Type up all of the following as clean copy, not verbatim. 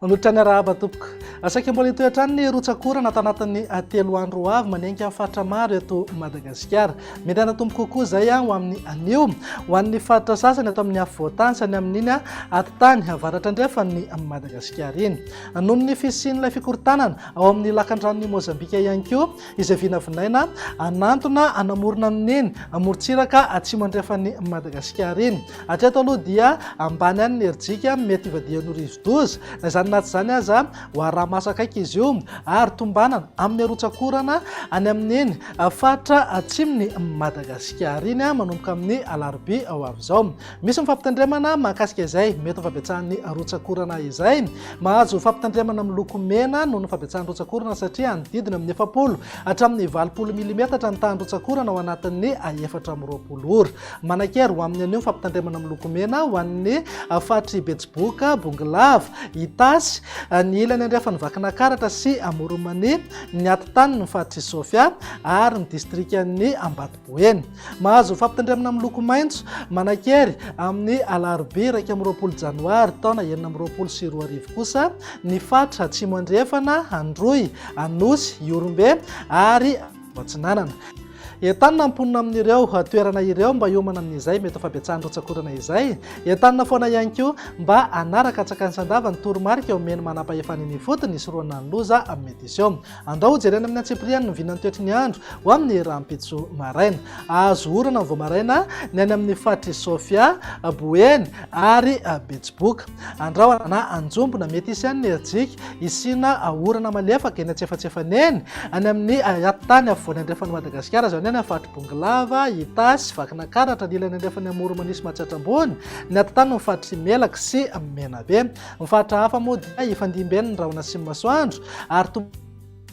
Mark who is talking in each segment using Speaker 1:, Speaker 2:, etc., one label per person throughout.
Speaker 1: Manolotra ny arahaba tompoko. Saika mbola hitohy hatrany ny rotsak'orana ato anatin'ny 3 andro ho avy manenika ny faritra maro eto Madagasikara. Mety hanatombo kokoa izay ho amin'ny anio ho an'ny faritra sasany ato amin'ny afovoan-tany sy any amin'iny atitany avaratra andrefan'ny Madagasikara iny. Noho ny fisian'ilay fikorontanana ao amin'ny lakandranon'i Mozambika ihany koa izay vinavinaina hanantona hanamorona amin'iny morontsiraka atsimo andrefan'i Madagasikara iny. Hatreto aloha dia ambany ihany ny herijika mety hivadihan'io rivodoza. Na izany na tsy izany aza, ho araha-maso akaiky izy io ary tombanana amin'ny rotsak'orana any amin'iny faritra atsimon'i Madagasikara iny manomboka amin'ny alarobia ho avy izao. Misy ny fampitandremana mahakasika izay mety ho fabetsahan'ny rotsak'orana izay. Mahazo fampitandremana miloko mena noho ny fabetsahan'ny rotsak'orana satria hanodidina amin'ny 40 hatramin'ny 80 milimetatra ny tahan'ny rotsak'orana ao anatin'ny 24 ora. Manan-kery ho amin'ny anio ny fampitandremana miloko mena ho an'ny faritr'i Betsiboka, Bongolava, Itasy, ny ilany andrefan'i Vakinakaratra sy Amoron'i Mania, ny atitanin'ny faritr'i Sofia ary ny distrikan'i Ambatoboeny. Mahazo fampitandremana miloko maitso manan-kery amin'ny alarobia 21 janoary taona 2026 kosa ny faritra Atsimo Andrefana, Androy, Anosy, Ihorombe ary Atsinanana. Entanina ny mponina amin'ireo toerana ireo mba hiomana amin'izay mety ho fabetsahan'ny rotsak'orana izay. Entanina foana ihany koa mba hanaraka antsakany sy andavany ny toromarika omen'ny manampahefana eny ifotony hisorohana ny loza mety hiseho. Andao hojerena amin'ny antsipiriany ny vinan'ny toetry ny andro ho amin'ny rahampitso maraina. Hahazo orana ny vao maraina ny any amin'ny faritr'i Sofia, Boeny ary Betsiboka. Andrahona na anjombona mety hisy ihany ny herijika hisiana orana malefaka eny antsefatsefany eny, any amin'ny atitany afovoany andrefan'i Madagasikara, izany hoe any amin'ny faritr'i Bongolava, Itasy, Vakinankaratra, ny ilany andrefan'i Amoron'i sy Matsiatra Ambony, ny atitany ny faritr'i Melaky sy Menabe. Ny faritra hafa moa dia hifandimby eny ny rahona sy ny masoandro ary to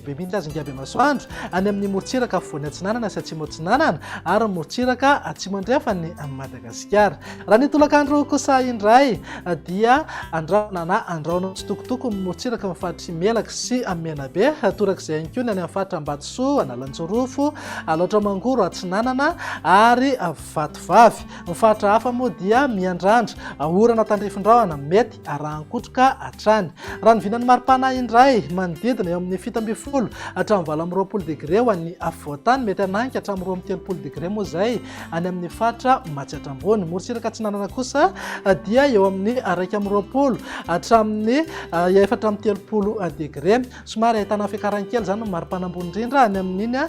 Speaker 1: be mihitsy aza ingahy Bemasoandro any amin'ny morontsiraka afovoany atsinanana sy atsimo atsinanana ary ny morontsiraka atsimo andrefan'i Madagasikara. Raha ny tolakandro kosa indray dia andrahona na andrahona tsitokotoko ny morontsiraka amin'ny faritr'i Melaky sy Menabe, torak'izay ihany koa ny any amin'ny faritra Ambatosoa, Analanjirofo, Alaotra Mangoro atsinanana ary Vatovavy. Ny faritra hafa moa dia miandrandra orana tandrifin-drahona mety arahan-kotroka hatrany. Raha ny vinan'ny maripana indray, manodidina eo amin'ny 17 hatramin'ny 28 degre ho an'ny afovoan-tany, mety hanainga hatramin'ny 32 degre moa izay any amin'ny faritra Matsiatra Ambony. Morontsiraka Atsinanana kosa dia eo amin'ny 21 hatramin'ny 34 degre. Somary ahitana fiakarany kely izany ny maripana ambony indrindra any amin'iny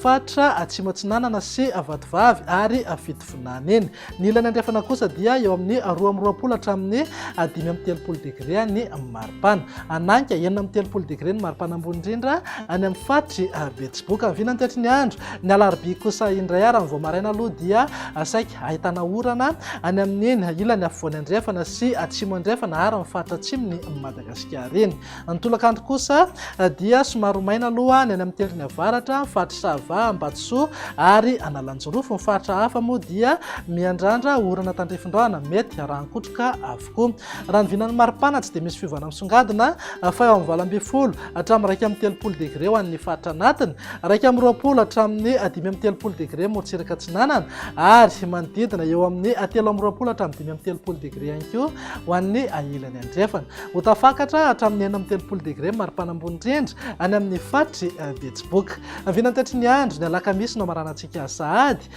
Speaker 1: faritra Atsimo Atsinanana sy Vatovavy ary Fitovinany iny. Ny ilany andrefana kosa dia eo amin'ny 22 hatramin'ny 35 degre ny maripana. Anainga 36 degre ny maripana ambony indrindra any amin'ny faritr'i Betsiboka. Ny vinan'ny toetry ny andro, ny alarobia kosa indray ary amin'ny vao maraina aloha dia saika ahitana orana any amin'iny ilany afovoany andrefana sy atsimo andrefana ary ny faritra atsimon'i Madagasikara iny. Ny tolakandro kosa dia somary ho maina aloha ny any amin'ny tendrony avaratra, ny faritr'i Sava, Ambatosoa ary Analanjirofo. Ny faritra hafa moa dia miandrandra orana tandrifin-drahona mety arahan-kotroka avokoa. Raha ny vinan'ny maripana tsy dia misy fiovana misongadina fa eo amin'ny 18 hatramin'ny 31 degre ho an'ny faritra anatiny, 21 hatramin'ny 35 degre morontsiraka atsinanana ary manodidina eo amin'ny 23 hatramin'ny 35 degre ihany koa ho an'ny ilany andrefana. Ho tafakatra hatramin'ny 36 degre maripana ambony indrindra any amin'ny faritr'i Betsiboka. Vinantetry ny andro, ny alakamisy no hamaranantsika sahady,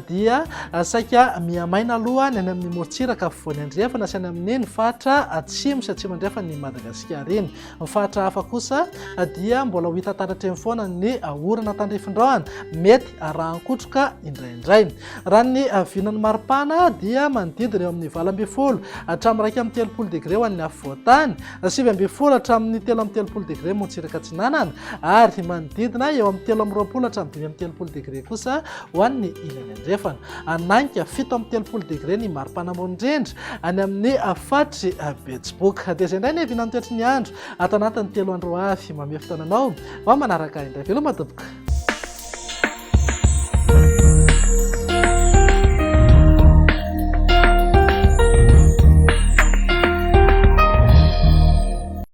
Speaker 1: dia saika mihamaina aloha ny any amin'ny morontsiraka afovoany andrefana sy any amin'iny faritra atsimo sy atsimo andrefan'i Madagasikara iny. Ny faritra hafa kosa dia mbola ho hita taratra eny foana ny orana tandrifin-drahona mety arahan-kotroka indraindray. Raha ny vinan'ny maripana dia manodidina eo amin'ny 18 hatramin'ny 31 degre ho an'ny afovoan-tany, 19 hatramin'ny 33 degre morontsiraka atsinanana ary manodidina eo amin'ny 23 hatramin'ny 35 degre kosa ho an'ny ilany andrefana. Hanainga 37 degre ny maripana ambony indrindra any amin'ny faritr'i Betsiboka. Dia izay indray ny vinan'ny toetry ny andro ato anatin'ny 3 andro ho avy. Mamehy fotoana anao ho amin'ny manaraka indray. Veloma tompoko.